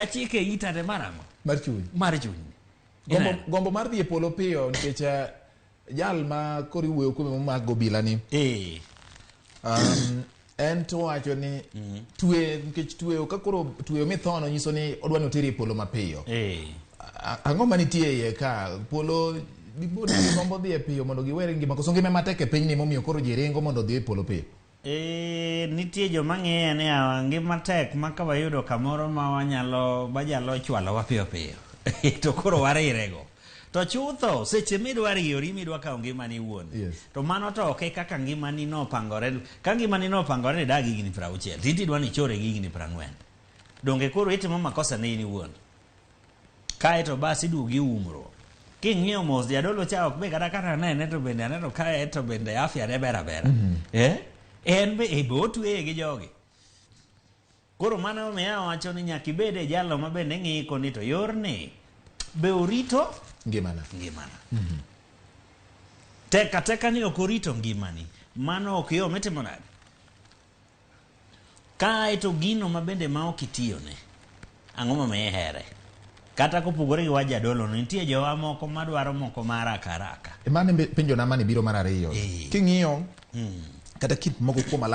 Achike ita te mar ang'o? Mar chuny. Mar chuny. Gombo, Ineno? gombo mar dhi e polo piyo nikech eh, jal ma koro iwuoyo kuome momak gobila ni en to wacho ni twe nikech tweyo ka koro tweyo mithono nyiso ni odwa ni oteri e polo mapiyo. Ang'o manitie e iye ka polo dipo ni gombo dhi e piyo mondo giwere ngima koso ngima matek e pinyni momiyo koro ji ringo mondo odhi e polo piyo. E, nitie joma ng'iye ni awa ngima tek ma ka wayudo kamoro ma wanyalo wanyalo chwalowa piyo piyo to koro warirego to chutho seche midwa riyori midwa kawo ngimani iwuon Yes. to mano to ok e kaka ngimani nopangore ka ngimani nopangore ni dag higni 60 to idwa ni ichore gi higni 40 donge koro itimo makosa ne in iwuon kae to bas iduogo iumruok king'iyo mos jadolo cha ok be kata kata nene to bende aneno ka en to bende afya ne ber abera eh? En be e be otweye gi jogi koro mano omiyo awacho ni nyaka ibed e jalo ma bende ng'iko ni to yorni be orito ngimana ngimana tek ateka ni ok orito ngimani mano ok yo mitimo nade Kae to gino ma bende ma ok itiyone, ang'o momiyo ihere? Kata kopogore gi wach jadolo no, nitie jowa moko madwaro moko ma haraka haraka. Mano e penjona mane biro mar ariyo. King'iyo kata kit moko kuom